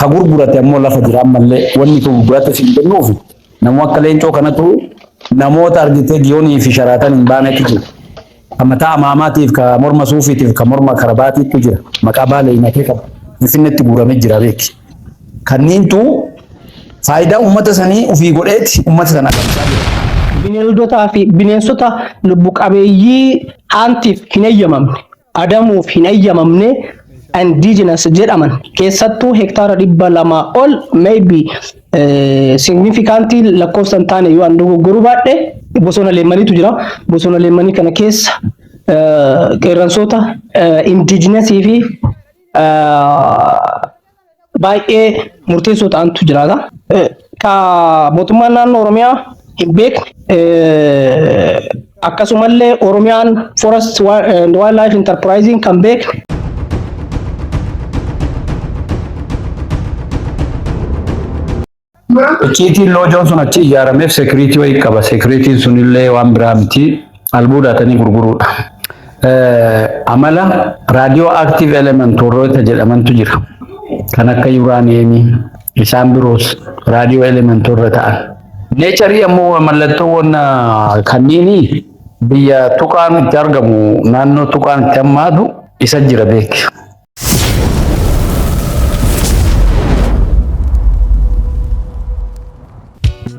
Ka gurgurate ammoo lafa jira ammallee wanni kun gurgurate siin jennuuf namuu akka leencoo kanatu namoota argitee giyoonii fi sharaatan hin baanetu jira. Ka mataa amaamaatiif ka morma suufiitiif ka morma karabaatiitu jira. Maqaa baalee himatee qaba. Finfinneetti guuramee jira beeki. Kanniintu faayidaa uummata sanii ofii godheeti uummata sana adamsaa jira. Bineeldotaa fi bineensota lubbu qabeeyyii haantiif hin eeyyamamne, adamuuf hin eeyyamamne indigenous jedhaman keessattuu hektaara 200 ol maybe significantly lakkoofsa hin taane yoo an dogoggoruu baadhe bosona leemmaniitu jira. Bosona leemmanii kana keessa qeerransoota indigenous fi baay'ee murteessoo ta'antu jiraata. Ka mootummaan naannoo Oromiyaa hin beekne akkasumallee Oromiyaan Forest and Wildlife Enterprise kan beekne Icciitiin loojoon sun achi ijaarameef sekiriitii wayii qaba. Sekiriitiin sunillee waan biraa miti. Albuudaatanii gurguruudha. Amala raadiyoo active element warroota jedhamantu jira. Kan akka yuraaniyeemii isaan biroos raadiyoo element warra ta'an. Neecharii ammoo mallattoowwan kanniinii biyya tuqaan itti argamu naannoo tuqaan itti hammaatu isa jira beeki.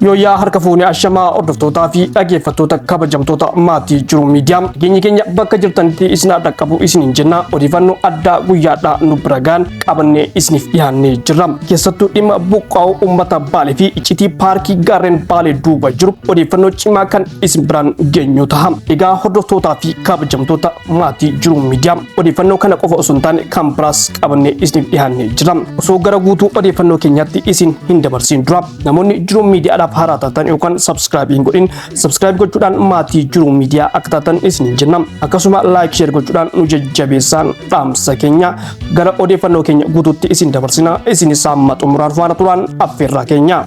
Yooyyaa harka fuunee ashamaa hordoftootaa fi dhaggeeffattoota kabajamtoota maatii jiru miidiyaa nageenyi keenya bakka jirtanitti isin haa dhaqqabu isiniin jenna odeeffannoo addaa guyyaadhaa nu bira gahan qabannee isiniif dhiyaannee jirra. Keessattuu dhimma buqqaa'uu uummata Baalee fi iccitii paarkii gaarreen Baalee duuba jiru odeeffannoo cimaa kan isin biraan geenyu ta'a. Egaa hordoftootaa fi kabajamtoota maatii jiru miidiyaa odeeffannoo kana qofa osoo hin taane kan biraas qabannee isiniif dhiyaannee jirra. Osoo gara guutuu odeeffannoo keenyaatti isin hin dabarsiin dura namoonni jiruu miidiyaadhaaf haaraa taatan yookaan subscribe hin godhin subscribe gochuudhaan maatii jiruu miidiyaa akka taatan isiniin jenna. Akkasuma like share gochuudhaan nu jajjabeessaan dhaamsa keenya gara odeeffannoo keenya guutuutti isin dabarsina. Isinis hamma xumuraan faana turaan affeerraa keenya.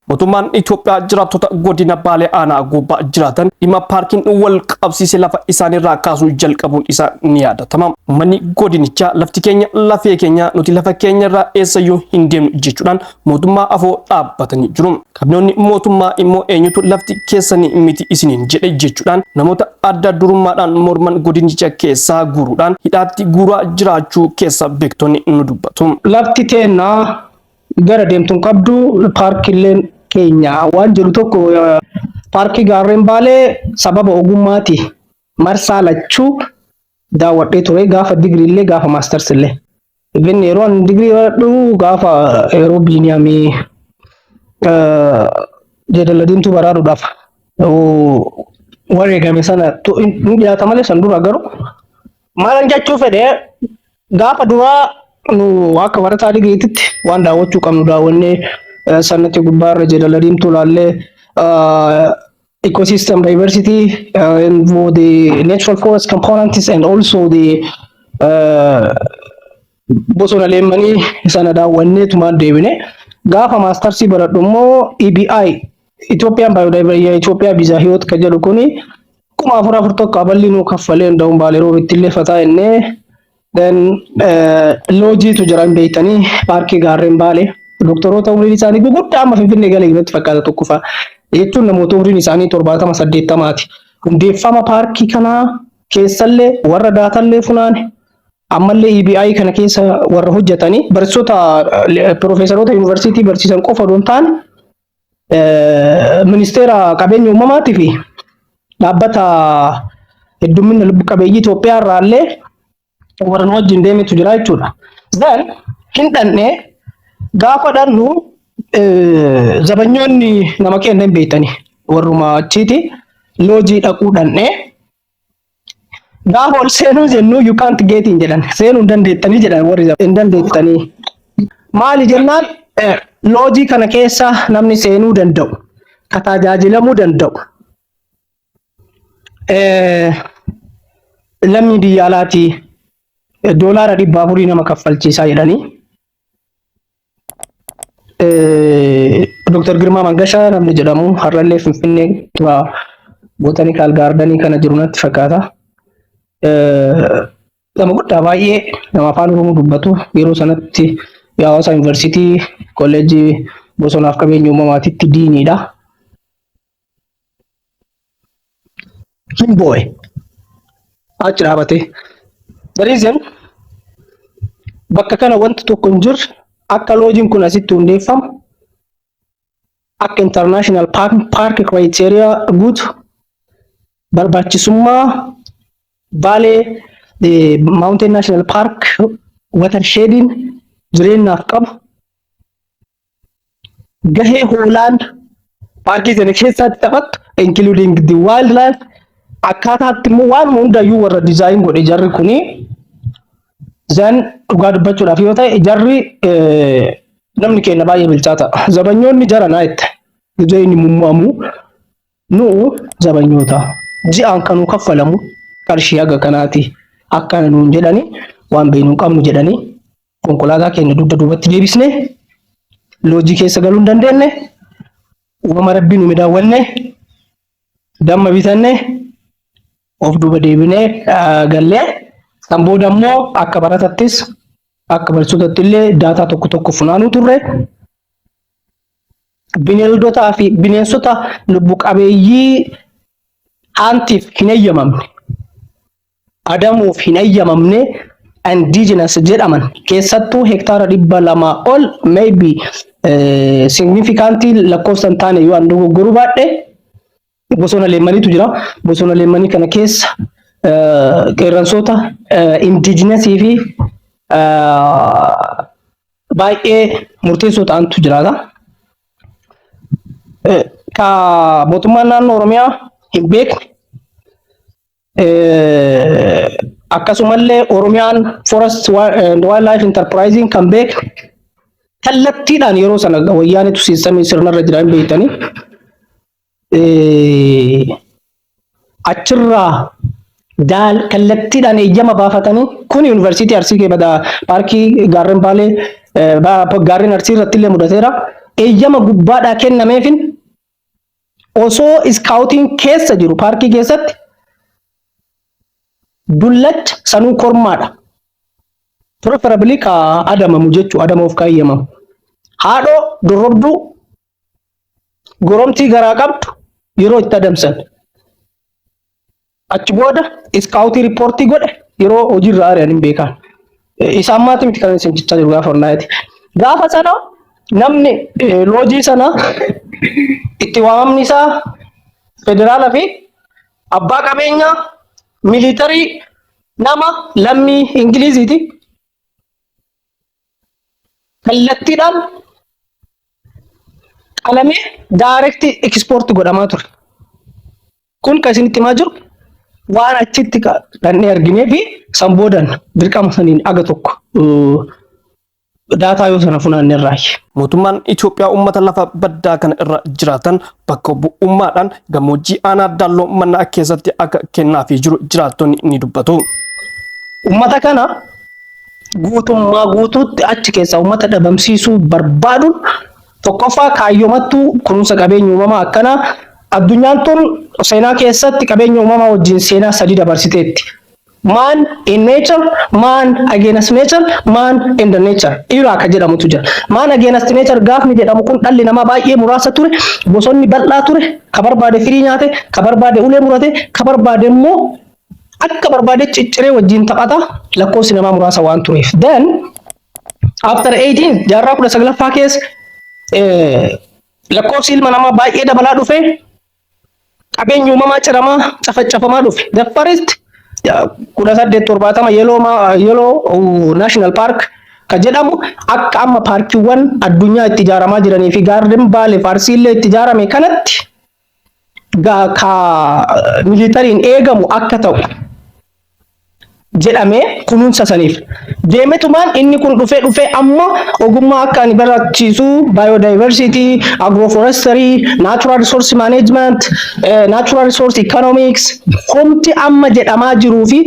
Mootummaan Itoophiyaa jiraattota godina Baalee aanaa Gobbaa jiraatan dhimma paarkiin wal qabsiise lafa isaaniirraa kaasuu jalqabuun isaa ni yaadatama. Uummanni godinichaa lafti keenya lafee keenya nuti lafa keenya irraa eessayyuu hin deemnu jechuudhaan mootummaa afoo dhaabbatanii jiru. Kaabinoonni mootummaa immoo eenyutu lafti keessanii miti isiniin jedhe jechuudhaan namoota adda durummaadhaan morman godinicha keessaa guuruudhaan hidhaatti guuraa jiraachuu keessa beektonni nu dubbatu. Lafti teennaa gara deemtu hin qabdu paarkiileen keenya waan jedhu tokko paarkii gaarreen Baalee sababa ogummaati marsaa lachuu daawwadhee ture gaafa digirii illee gaafa maastars illee. Even yeroo ani digirii baradhu gaafa yeroo Biiniyaamii jeedala diimtuu baraaruudhaaf wareegame sana hin dhiyaata malee san dura garuu maalan jechuu fedhe gaafa duraa nu akka barataa digiriititti waan daawwachuu qabnu daawwannee sanatti gubbaarra jeedala diimtuu laallee ecosystem diversity and for the natural forest components and also the bosona leemmanii sana daawwannee tumaan deebine. Gaafa maastarsii baradhu immoo EBI Itoophiyaan Biodiversity Itoophiyaa Biizaa Hiyoot kan jedhu kuni 4000 tokko aballi nuu kaffalee hunda'uun Baalee Roobitti illee fataa jennee then loojiitu jira hin beektanii paarkii gaarreen Baalee doktoroota umriin isaanii guguddaa amma Finfinnee galee natti fakkaata tokko fa'a jechuun namoota umriin isaanii 70 80ti. Hundeeffama paarkii kanaa keessallee warra daatallee funaane ammallee EBI kana keessa warra hojjetanii barsiisota piroofeesaroota yuunivarsiitii barsiisan qofa osoo hin taane ministeera qabeenya uumamaatii fi dhaabbata heddummina lubbu qabeeyyii Itoophiyaa irraa illee warra nu wajjin deemetu jira jechuudha. Then hin dhanne gaafa dhannu zabanyoonni nama keenya hin beektani warruma achiiti loojii dhaquu dhanne gaafa ol seenuu jennu you can't get in jedhan seenuu hin dandeettanii jedhan warri hin dandeettanii. Maali jennaan loojii kana keessa namni seenuu danda'u ka tajaajilamuu danda'u lammii biyya alaatii doolaara 400 nama kaffalchiisaa jedhanii. Dr. Girmaa Mangashaa namni jedhamu har'allee Finfinnee botanical gardenii kana jiru natti fakkaata. Nama guddaa baay'ee, nama afaan Oromoo dubbatu, yeroo sanatti Hawaasa Yuunivarsiitii Kolleejjii Bosonaaf Qabeenya Uumamaatitti deaniidha. Hin boo'e. Achi dhaabatee. The reason, bakka kana wanti tokko hin jirre, akka lodgeiin kun asitti hundeeffamu, akka international park criteria guutu, barbaachisummaa Baalee Mountain National Park watershediin jireenyaaf qabu, gahee hoolaan paarkii sana keessatti taphattu, including the wildlife, akkaataatti immoo waan hundayyuu warra design godhe jarri kuni. Zan dhugaa dubbachuudhaaf yoo ta'e, jarri namni keenya baay'ee bilchaata. Zabanyoonni jara naa itti gizee inni mummu'amu, nu zabanyoota ji'aan kanuu kaffalamu qarshii haga kanaati akkana nuun jedhani, waan beeknu hin qabnu jedhanii konkolaataa keenya dugda duubatti deebisne. Lodge keessa galuu hin dandeenye. Uumama rabbii nu daawwanne, damma bitanne, of duuba deebinee gallee. San booda immoo akka baratattis akka barsiisotatti illee data tokko tokko funaanuu turre. Bineeldotaa fi bineensota lubbu qabeeyyii huntiif hin eeyyamamne, adamuuf hin eeyyamamne, indigenous jedhaman, keessattuu hektaara 200 ol, maybe significant lakkoofsa hin taane yoo an dogoggoruu baadhe, bosona leemmaniitu jira. Bosona leemmanii kana keessa qeerransoota indigenousii fi baay'ee murteessoo ta'antu jiraata. Ka mootummaan naannoo Oromiyaa hin beekne, akkasumallee Oromiyaan Forest and Wildlife Enterprising kan beekne, kallattiidhaan yeroo sana wayyaanitu systemii sirnarra jira hin beektanii. Achirraa daal kallattiidhaan eeyyama baafatanii kun yuunivarsiitii Arsii keebada paarkii gaarreen Baalee, gaarreen Arsii irratti illee mudateera. Eeyyama gubbaadhaa kennameefin osoo scoutiin keessa jiru paarkii keessatti dullacha sanuu kormaadha. Preferably ka adamamu jechuu, adamuuf kan eeyyamamu. Haadhoo dorrobduu goromtii garaa qabdu yeroo itti adamsan. Achi booda scoutii reportii godhe yeroo hojiirra ari'an hin beekan. Isaan maatii miti kan isin jechaa jiru gaafa onnaayiti. Gaafa sana namni lodge sana itti waamamni isaa federaala fi abbaa qabeenyaa military nama lammii Ingiliziiti. Kallattiidhaan qalamee direct export godhamaa ture. Kun kan isinitti himaa jiru waan achitti dhannee arginee fi san boodan dirqama saniin aga tokko data yoo sana funaanne irraayi. Mootummaan Itoophiyaa uummata lafa baddaa kana irra jiraatan bakka bu'ummaadhaan gammoojjii aanaa Daalloo Mannaa keessatti akka kennaafii jiru jiraattonni ni dubbatu. Uummata kana guutummaa guutuutti achi keessaa uummata dhabamsiisuu barbaaduun tokkoffaa kaayyomattuu kunuunsa qabeenya uumamaa akkanaa. Addunyaan tun seenaa keessatti qabeenya uumamaa wajjin seenaa sadi dabarsiteetti. Man in nature, man against nature, man in the nature. Era ka jedhamutu jira. Man against nature gaafni jedhamu kun dhalli namaa baay'ee muraasa ture, bosonni bal'aa ture, ka barbaade firii nyaate, ka barbaade ulee murate, ka barbaade immoo akka barbaade cicciree wajjin taphata, lakkoofsi namaa muraasa waan tureef. Then after 18 jaarraa 19ffaa keessa lakkoofsi ilma namaa baay'ee dabalaa dhufe, qabeenyi uumamaa ciramaa cafacafamaa dhufe. The first 1870 Yellow National Park ka jedhamu akka amma paarkiiwwan addunyaa itti ijaaramaa jiranii fi gaarreen Baalee Farsiillee itti ijaarame kanatti ka militaryn eegamu akka ta'u jedhamee kunuunsa saniif. Deemetumaan inni kun dhufee dhufee amma ogummaa akka ani barachiisu biodiversity, agroforestry, natural resource management, natural resource economics homti amma jedhamaa jiruu fi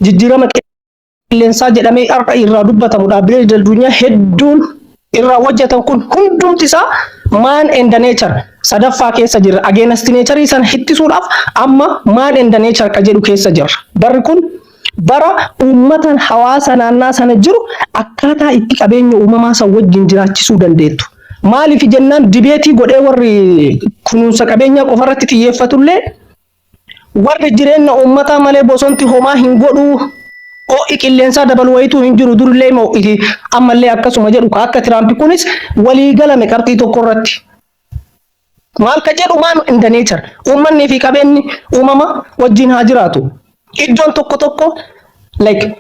jijjiirama qilleensaa jedhamee har'a irraa dubbatamu, dhaabbilee addunyaa hedduun irraa hojjetan kun hundumti isaa man and the nature sadaffaa keessa jirra. Against nature sana ittisuudhaaf amma man and the nature ka jedhu keessa jirra. Barri kun Bara uummatan hawaasa naannaa sana jiru akkaataa itti qabeenya uumamaa san wajjin jiraachisuu dandeettu. Maaliif jennaan, debate godhee warri kunuunsa qabeenyaa qofarratti xiyyeeffatullee, warri jireenya uummataa malee bosonti homaa hin godhuu, ho'i qilleensaa dabalu wayituu hin jiru, durillee ho'iti ammallee akkasuma jedhu, ka akka Tiraamp kunis walii galame qabxii tokko irratti. Maal ka jedhu, man in the nature, uummanni fi qabeenyi uumama wajjin haa jiraatu. Iddoon tokko tokko like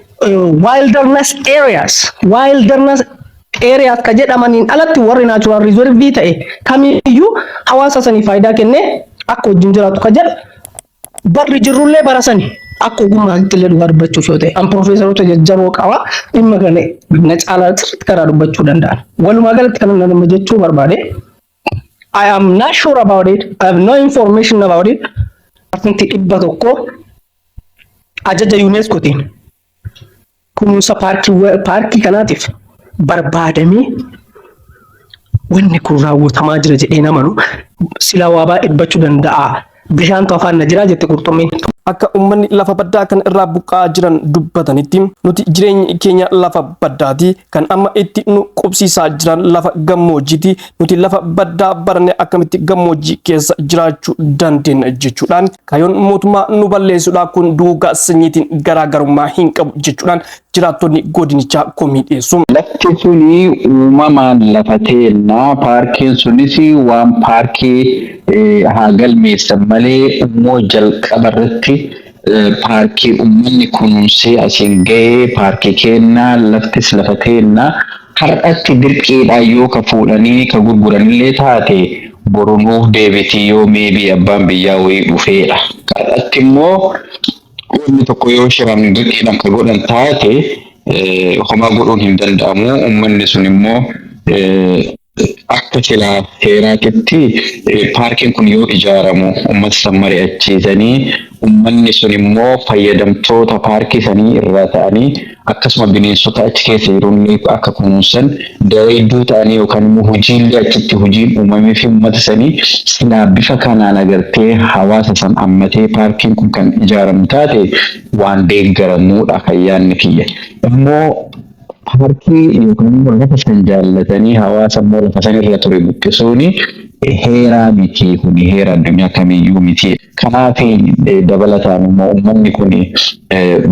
wilderness areas ka jedhamaniin alatti warri natural reserve ta'e kamiyyuu hawaasa sanii faayidaa kennee akka wajjin jiraatu ka jedhu barri jirrullee bara sani. Akka ogummaatti illee dhugaa dubbachuuf yoo ta'e, an piroofeesaroota jajjaboo qaba, dhimma kana na caalaa sirriitti karaa dubbachuu danda'an. Walumaa galatti kan nama jechuu barbaade, I am not sure about it. I have no information about it. 100% ajaja UNESCOtiin kunuunsa paarkii kanaatiif barbaadamee wanni kun raawwatamaa jira jedhee namanu silaa waa baay'ee dubbachuu danda'a. Bishaantu afaan na jira jette qurxummiin. Akka uummanni lafa baddaa kan irraa buqqa'aa jiran dubbatanitti, nuti jireenyi keenya lafa baddaati, kan amma itti nu qubsiisaa jiran lafa gammoojjiiti, nuti lafa baddaa baranne akkamitti gammoojjii keessa jiraachuu dandeenya jechuudhaan, kaayyoon mootummaa nu balleessuudha, kun duugaa sanyiitiin garaagarummaa hin qabu jechuudhaan jiraattonni godinichaa komii dhiyeessu. Lafti suni uumamaan lafa teennaa. Paarkiin sunis waan paarkii haa galmeessan malee, immoo jalqaba irratti paarkii uummanni kunuunsee asiin gahee, paarkii kennaa, laftis lafa teennaa. Har'atti dirqiidhaan yoo ka fuudhanii ka gurguranillee taate, boru nuuf deebitii yoo maybe abbaan biyyaa wayii dhufeedha. Har'atti immoo wanni tokko yoo shiramni dirqiidhaan ka godhan taate, homaa godhuun hin danda'amu. Uummanni sun immoo akka silaa seeraatitti paarkiin kun yoo ijaaramu uummata san mari'achiisanii, uummanni sun immoo fayyadamtoota paarkii sanii irraa ta'anii, akkasuma bineensota achi keessa jirullee akka kunuunsan dalayduu ta'anii, yookaan immoo hojiillee achitti hojiin uumamee fi uummata sanii silaa bifa kanaan agartee hawaasa san ammatee paarkiin kun kan ijaaramu taate, waan deeggaramuudha kan yaadni kiyya. Immoo paarkii yookaan immoo lafa san jaallatanii hawaasa immoo lafa san irra ture buqqisuuni heeraa miti, kun heera addunyaa kamiyyuu miti. Kanaaf dabalataan immoo uummanni kun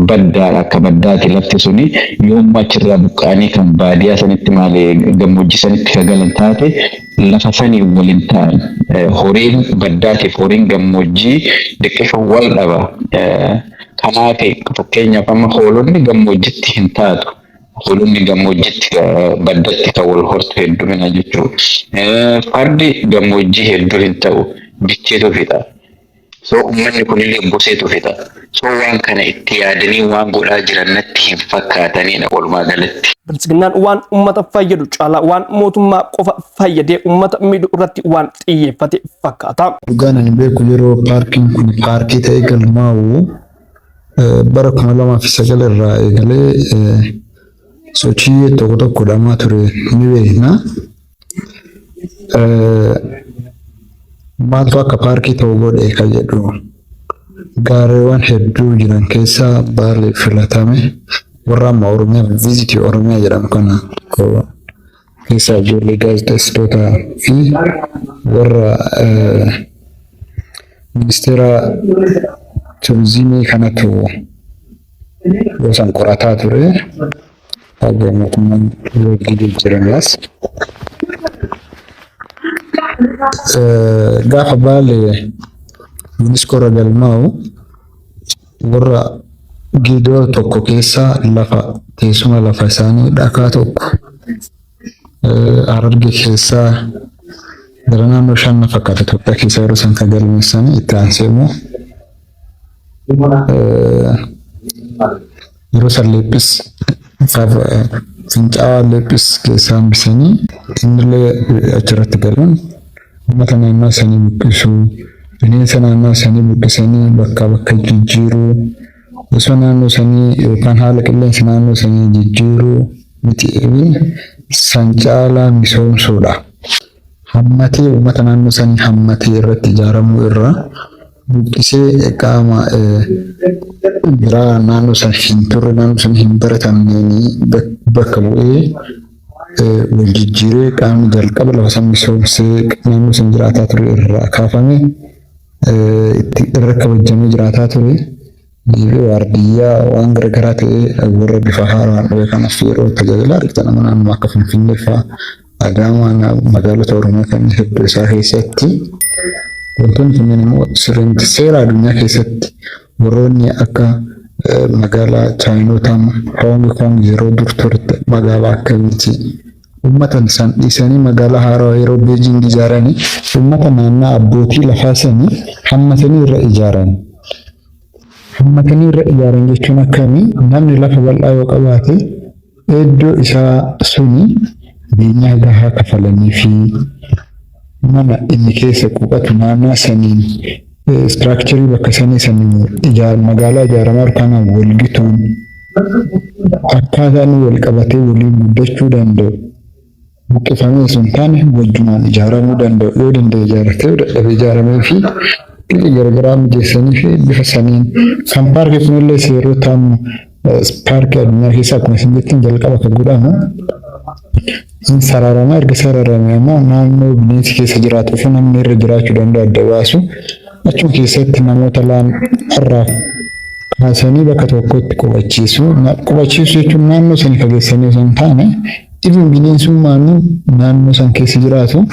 baddaadha, akka baddaati lafti suni. Yommuu achirraa buqqa'anii kan baadiyyaa sanitti maali gammoojjii sanitti kan galan taate, lafa sanii waliin ta'an. Horiin baddaatiif horiin gammoojjii xiqqisho wal dhaba. Kanaaf fakkeenyaaf amma hoolonni gammoojjitti hin taatu. Hoolonni gammoojjitti baddatti kan wal hortu heddumina jechuudha. Fardi gammoojjii hedduu hin ta'u, bicheetu fixa. So uummanni kunillee boseetu fixa. So waan kana itti yaadanii waan godhaa jiran natti hin fakkaatanidha walumaa galatti. Biltsiginnaan waan uummata fayyadu caalaa waan mootummaa qofa fayyadee uummata miidhuu irratti waan xiyyeeffate fakkaata. Dhugaan ani beeku, yeroo paarkiin kun paarkii ta'ee galmaa'u bara 2009 irraa eegalee sochii tokko tokko godhamaa ture ni beekna. Maaltu akka paarkii ta'u godhe kan jedhu, gaarreewwan hedduu jiran keessaa Baalee filatame. Warra amma Oromiyaa, Visit Oromiyaa jedhamu kana keessaa ijoollee gaazexeessitootaa fi warra ministeera turizimii kanatu yeroo san qorataa ture. Haga mootummaan wajjin jijjiiramees. Gaafa Baalee UNESCO irra galmaa'u, warra Giidoo tokko keessaa lafa teessuma lafa isaanii dhakaa tokko, Hararge keessaa gara naannoo shan na fakkaata Itoophiyaa keessa yeroo san kan galmeessanii. Itti aansee immoo yeroo san Leephis, Fincaa'aa Leephis keessaa hambisanii, innillee achirratti galuun uummata naannoo sanii buqqisuu, bineensa naannoo sanii buqqisanii bakkaa bakka jijjiiruu, osoo naannoo sanii yookaan haala qilleensa naannoo sanii jijjiiruu miti, san caalaa misoomsuudha. Hammatee uummata naannoo sanii hammatee irratti ijaaramuu irra Buqqisee qaama biraa naannoo sana hin turre, naannoo sana hin baratamneen bakka bu'ee wal jijjiiree, qaamni jalqaba lafa sana misoomsee naannoo sana jiraataa ture irraa kaafame, itti irra kabajamee jiraataa ture. Deebi'ee waardiyyaa waan garaagaraa ta'ee warra bifa haaraan dhufe kanaaf yeroo tajaajila argatan, nama naannoo akka Finfinnee fa'aa, Adaamaa, magaalota Oromiyaa kan hedduu isaa keessatti. Wantoonni kunneen immoo sirriitti seera addunyaa keessatti warroonni akka magaalaa Chaayinotaa Hong Kong yeroo dur turte magaalaa akkamiiti? Uummata isaan dhiisanii magaalaa haarawaa yeroo Beejing ijaaranii uummata naannaa abbootii lafaa sanii hammatanii irra ijaaran. Hammatanii irra ijaaran jechuun akkamii? Namni lafa bal'aa yoo qabaate, iddoo isaa suni beenyaa gahaa kafalanii fi mana inni keessa qubatu naannoo saniin, structure bakka sanii saniin magaalaa ijaaramaa jiru kanaan walgituun, akkaataa inni wal qabatee waliin guddachuu danda'u, buqqifamee osoo hin taane wajjumaan ijaaramuu danda'u, yoo danda'e ijaarratee, yoo dadhabe ijaaramee fi garagaraa mijeessanii fi bifa saniin kan paarkii kunillee seerota amma paarkii addunyaa keessaa akkuma isin jettan jalqaba kan godhamu hin sararama. Erga sararame immoo naannoo bineensi keessa jiraatuu fi namni irra jiraachuu danda'u adda baasu. Achuma keessatti namoota laan irraa kaasanii bakka tokkotti qubachiisu. Qubachiisu jechuun naannoo sanii fageessanii osoo hin taane, even bineensummaan naannoo san keessa jiraatu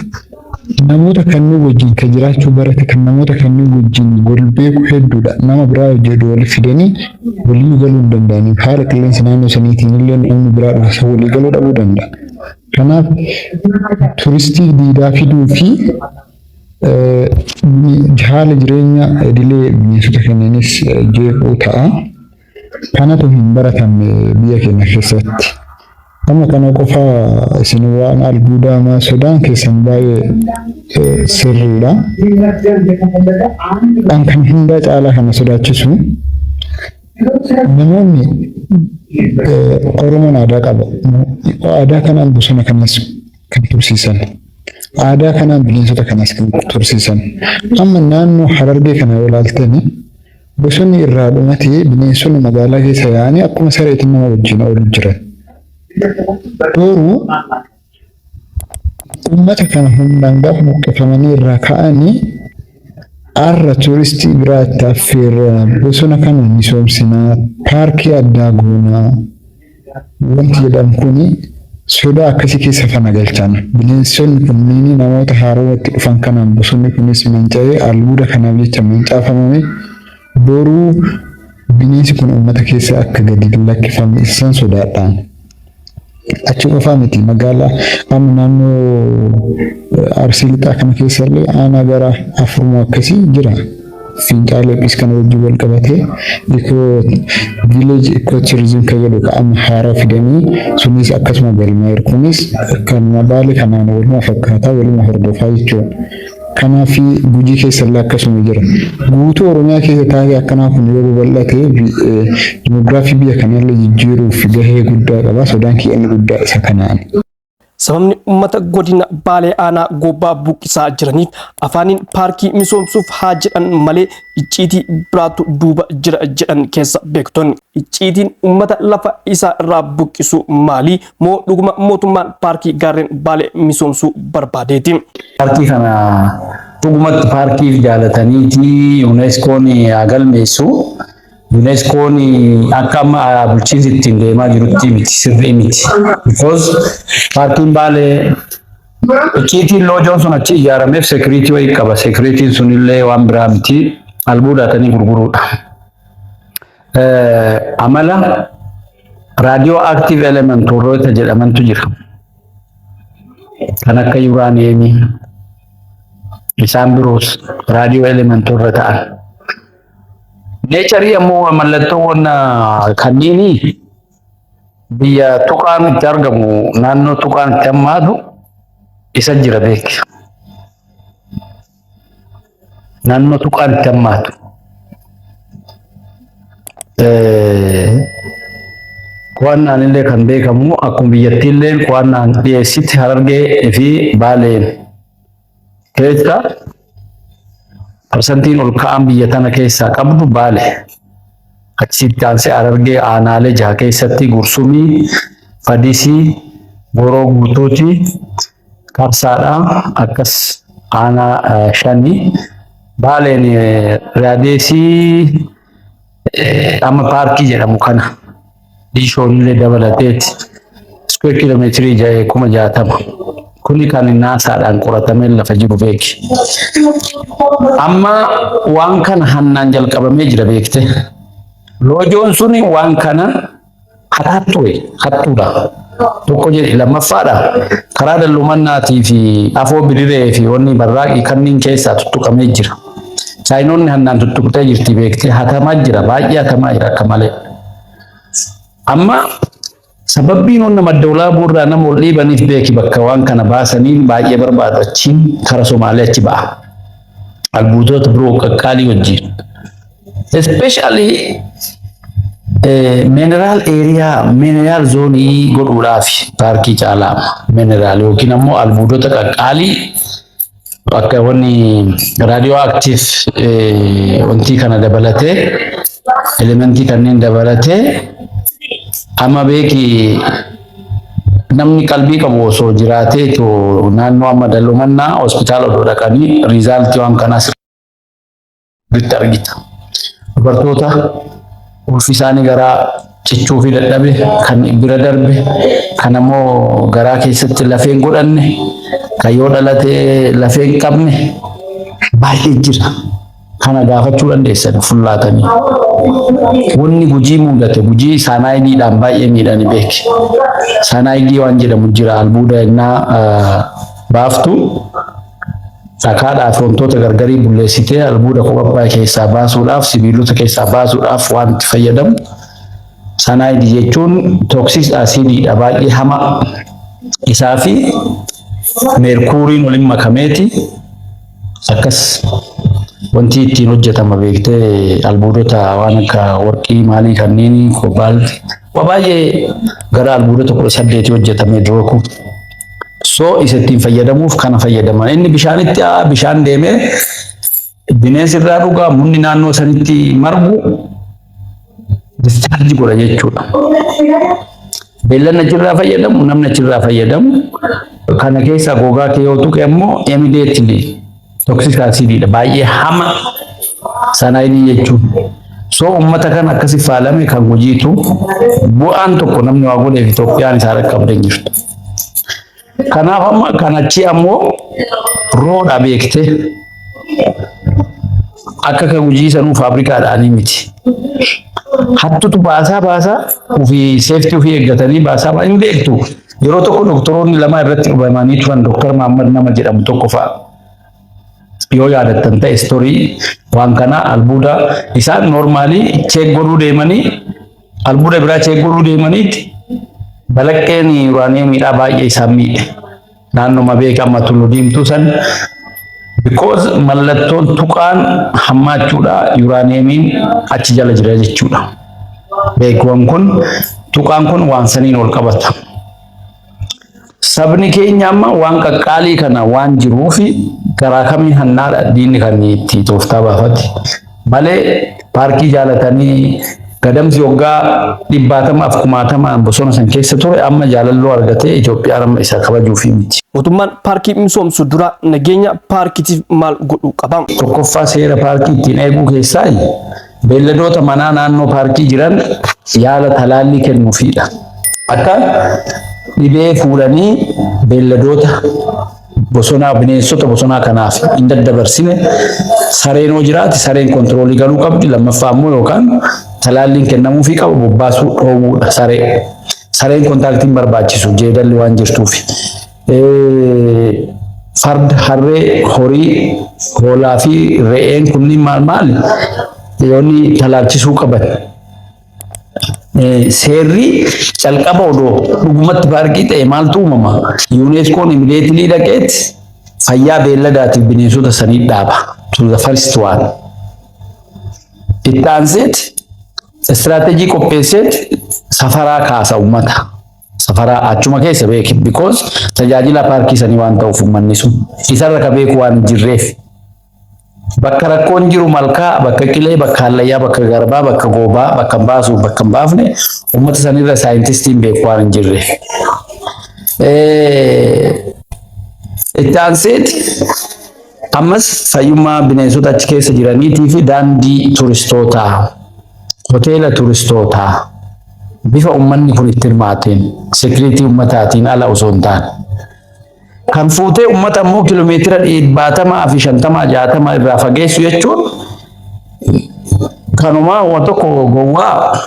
namoota kanneen wajjin kan jiraachuu barate, kan namoota kanneen wajjin wal beeku hedduudha. Nama biraa wajjin wal fidanii walii galuu hin danda'aniif, haala qilleensa naannoo saniitiin illee namni biraa dhufe walii galuu dhabuu danda'a. Kanaaf turistii diidaa fiduu fi haala jireenya idilee bineensota kanneenis jeequu ta'a. Kanatu hin baratamne biyya keenya keessatti. Amma kana qofa isin waan albuudaa maa sodaan keessan baay'ee sirriidha. Kan kan hundaa caalaa kana sodaachisu, namoonni Oromoon aadaa qaba. Aadaa kanaan bosona kanas kan tursiisan. Aadaa kanaan bineensota kanas kan tursiisan. Amma naannoo Harargee kana yoo ilaaltani, bosonni irraa dhumatee bineensonni magaalaa keessa yaa'anii akkuma sareetiin nama wajjin oolu jiran. Garuu uummata kana humnaan gaafa buqqifamanii irraa ka'anii, har'a tuuristii biraatti affeerra, bosona kana misoomsinaa, paarkii addaa goonaa wanti jedhamu kuni sodaa akkasii keessa fana galchan. Bineensonni kunneen namoota haarawatti dhufan kanaan bosonni kunis manca'ee, albuuda kanaaf jecha mancaafamame, boruu bineensi kun uummata keessa akka gadi lakkifame isaan sodaadhaan. Achi qofaa miti, magaalaa amma naannoo Arsii Lixaa kana keessa illee aanaa gara afurmoo akkasii jira. Fincaalee Phiis kana wajjin wal qabatee eco village, eco tourism kan jedhu kan amma haaraa fidanii sunis akkasuma galmaa'eera. Kunis kanuma Baalee kanaan waluma fakkaataa, waluma hordofaa jechuudha. Kanaaf Gujii keessa illee akkasuma jira. Guutuu Oromiyaa keessa taatee akkanaa kun yoo babal'ate, dimoogiraafii biyya kanallee jijjiiruuf gahee guddaa qaba. Sodaan kiyya inni guddaa isa kanaan. Sababni uummata godina Baalee aanaa Gobbaa buqqisaa jiraniif afaaniin paarkii misoomsuuf haa jedhan malee icciitii biraatu duuba jira jedhan keessa beektonni. Icciitiin uummata lafa isaa irraa buqqisu maali? Moo dhuguma mootummaan paarkii gaarreen Baalee misoomsuu barbaadeeti? Paarkii kana dhugumatti paarkiif jaalataniiti UNESCOon haa galmeessu. UNESCOon akka amma bulchiinsi ittiin deemaa jirutti miti, sirrii miti. Because paarkiin Baalee icciitiin loojoon sun achi ijaarameef security wayii qaba. Securityn sunillee waan biraa miti. Albuudaatanii gurguruudha. Amala radioactive element warroota jedhamantu jira. Kan akka yuraaniyeemii, isaan biroos radio element warra ta'an. Nature ammoo mallattoowwan kanniini biyya tuqaan itti argamu, naannoo tuqaan itti hammaatu isa jira beek. Naannoo tuqaan itti hammaatu. Qo'annaan illee kan beekamu akkuma biyyattiillee qo'annaan dhiyeessitti Harargee fi Baaleen keessa Parsantiin ol ka'an biyya tana keessaa qabdu Baale. Achitti aansee Harargee aanaalee jaha keessatti Gursumii, Fadisii, Goroo Guutuuti, Qarsaadha. Akkas aanaa shani. Baaleen radiusii amma paarkii jedhamu kana Diishoonillee dabalateeti. Square kiiloomeetirii 60,000. Kuni kan NASAdhaan qoratamee lafa jiru beeki. Amma waan kana hannaan jalqabamee jira beekte. Loojoon suni waan kana hataa ture, hattuudha. Tokko jedhe lammaffaadha. Karaa Dallumannaatii fi Afoo Bidiree fi wanni Barraaqii kanneen keessaa tuttuqamee jira. Chaayinoonni hannaan tuttuqxee jirti beektee, hatamaa jira, baay'ee hatamaa jira akka malee. Amma sababbiin onna Madda Walaabuu irraa nama ol dhiibaniif beeki, bakka waan kana baasaniin baay'ee barbaadu achiin kara Somaalee achi ba'a. Albuutota biroo qaqqaalii wajjin. Especially mineral area, mineral zoneii godhuudhaaf paarkii caalaa mineral yookiin ammoo albuudota qaqqaalii akka wanni radioactive wantii kana dabalatee, elementii kanneen dabalatee. Amma beeki, namni qalbii qabu osoo jiraatee naannoo amma Dallumannaa hospitaala odoo dhaqanii resultii waan kanaa sirriitti argita. Dubartoota ulfi isaanii garaa cichuu fi dadhabe, kan bira darbe, kan ammoo garaa keessatti lafee hin godhanne, kan yoo dhalate lafee hin qabne baay'ee jira. Kana gaafachuu dandeessan fullaatanii. Wanni Gujii mudate, Gujii cyanideiidhaan baay'ee miidhani beeki. Cyanideii waan jedhamu jira, albuuda innaa baaftu dhakaadhaa fi wantoota gargarii bulleessitee albuuda kophaa keessaa baasuudhaaf, sibiilota keessaa baasuudhaaf waan itti fayyadamu. Cyanideii jechuun toxic acidiidha, baay'ee hamaa. Isaa fi meerkuuriin waliin makameeti akkas wanti ittiin hojjetama beektee, albuudota waan akka warqii maalii kanneen, cobalt, waa baay'ee gara albuudota 18 hojjetamee durooku. So isa ittiin fayyadamuuf kana fayyadaman. Inni bishaanitti bishaan deemee bineensi irraa dhugaa, munni naannoo sanitti margu discharge godha jechuudha. Beelladni achirraa fayyadamu, namni achirraa fayyadamu, kana keessa gogaa kee yoo tuqe ammoo immediately toxic acidiidha. Baay'ee hama cyanideii jechuun. So uummata kan akkasi faalame kan Gujiitu bu'aan tokko namni waa godheef Itoophiyaan isaa dhaqqabdee hin jirtu. Kanaaf amma kan achi ammoo roodha beektee, akka kan Gujii sanuu faabrikaadhaanii miti. Hattutu baasaa baasaa ofii safety ofii eeggatanii baasaa hin beektu. Yeroo tokko doktoroonni lama irratti dhubamanii turan, Doktar Mahammad nama jedhamu tokko fa'a. Yoo yaadattan ta'e story waan kana, albuuda isaan normally check godhuu deemanii, albuuda biraa check godhuu deemaniiti balaqqeen uraaniyeemiidhaa baay'ee isaan miidhe. Naannoma beekama Tullu Diimtuu san, because mallattoon tuqaan hammaachuudha, uraaniyeemiin achi jala jira jechuudha. Beekuwan kun tuqaan kun waan saniin ol qabata. Sabni keenya amma waan qaqqaalii kana waan jiruufi garaa kamiin hannaadha diinni kan itti tooftaa baafate. Malee paarkii jaalatanii Gadamsi waggaa dhibbaatamaaf kumaatamaan bosona san keessa ture amma jaalalloo argatee Itoophiyaan amma isa kabajuufi miti. Mootummaan paarkii misoomsu dura nageenya paarkiitiif maal godhuu qaba? Tokkoffaa, seera paarkii ittiin eeguu keessaa beelladoota manaa naannoo paarkii jiran yaala talaallii kennuufiidha. Akka dhibee fuudhanii beelladoota bosonaa, bineensota bosonaa kanaaf hin daddabarsine, sareen hoo jiraate sareen controlii galuu qabdi. Lammaffaa immoo yookaan talaalliin kennamuufii qaba, bobbaasuu dhoowwuudha saree. Sareen contactiin barbaachisu jeedalli waan jirtuufi. Farda, harree, horii, hoolaa fi re'een kunniin maal maali? Yoonni talaalchisuu qaban. Seerri calqaba odoo dhugumatti paarkii ta'e maaltu uumama? UNESCOon immediately dhaqeet fayyaa beelladaatiif bineensota sanii dhaaba. To the first one. Itti aanseet istiraatejii qopheesseet safaraa kaasa uummata. Safaraa achuma keessa beeki, because tajaajila paarkii sanii waan ta'uuf uummanni sun isarra ka beeku waan hin jirreef. Bakka rakkoon jiru malkaa, bakka qilee, bakka hallayyaa, bakka garbaa, bakka goobaa, bakka hin baasuuf, bakka hin baafne uummata sanirra saayintistiin beeku waan hin jirre. Itti aanseeti ammas fayyummaa bineensota achi keessa jiraniitii fi daandii turistootaa, hoteela turistootaa bifa uummanni kun itti hirmaateen security uummataatiin ala osoo hin taane. Kan fuutee uummata immoo kiiloomeetira 150 fi 50 60 irraa fageessu jechuun kanumaa waan tokko gowwaa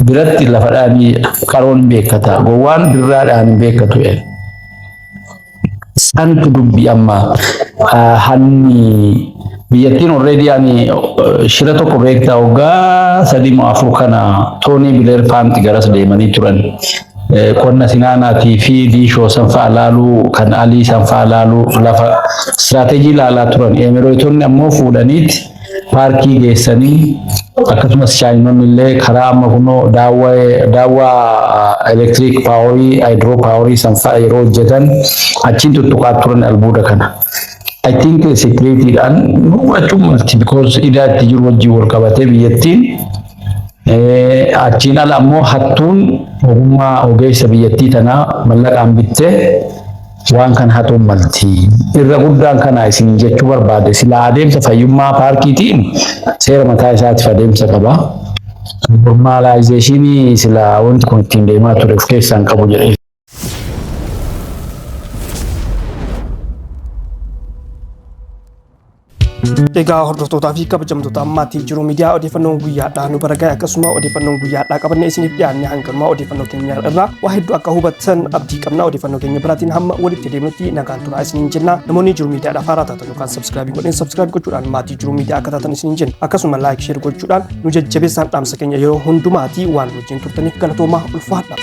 biratti lafa dhaanii qaroon hin beekata. Gowwaan birraadhaan hin beekatu. Santu dubbii amma hanni biyyattiin already ani shira tokko beektaa, waggaa 3 moo 4 kana Toonii Bileer faanti garas deemanii turan. Qonna Sinaanaatii fi Diishoo san fa'a laaluu, kan Alii san fa'a laaluu, lafa istiraatejii ilaalaa turan. Emireetonni ammoo fuudhaniiti paarkii geessanii, akkasumas Chaayinoonni illee karaa amma kunoo daawwaa electric power, hydro power san fa'a yeroo hojjetan achiin tuttuqaa turan albuuda kana. I think securityidhaan gurgurachuun malti, because idaa itti jiru wajjin wal qabatee biyyattiin. Achiin ala ammoo hattuun ogummaa ogeessa biyyattii tanaa mallaqaan bittee waan kana hatuun malti. Irra guddaan kana isin jechuu barbaade, silaa adeemsa fayyummaa paarkiitiin seera mataa isaatiif adeemsa qaba. Normalization silaa wanti kun ittiin deemaa ture of keessaa hin qabu jedhee. Egaa hordoftootaa fi kabajamtoota maatii Jiru Miidiyaa, odeeffannoon guyyaadhaa nu bira gahe, akkasuma odeeffannoon guyyaadhaa qabannee isiniif dhiyaanne hanganumaa. Odeeffannoo keenya irraa waa hedduu akka hubattan abdii qabna. Odeeffannoo keenya biraatiin hamma walitti deemnutti nagaan turaa isiniin jenna. Namoonni Jiru Miidiyaadhaaf haaraa taatan yookaan subscribe godhin, subscribe gochuudhaan maatii Jiru Miidiyaa akka taatan isiniin jenna. Akkasuma like, share gochuudhaan nu jajjabeessaan dhaamsa keenya yeroo hundumaatii. Waan wajjin turtaniif galatoomaa, ulfaadha.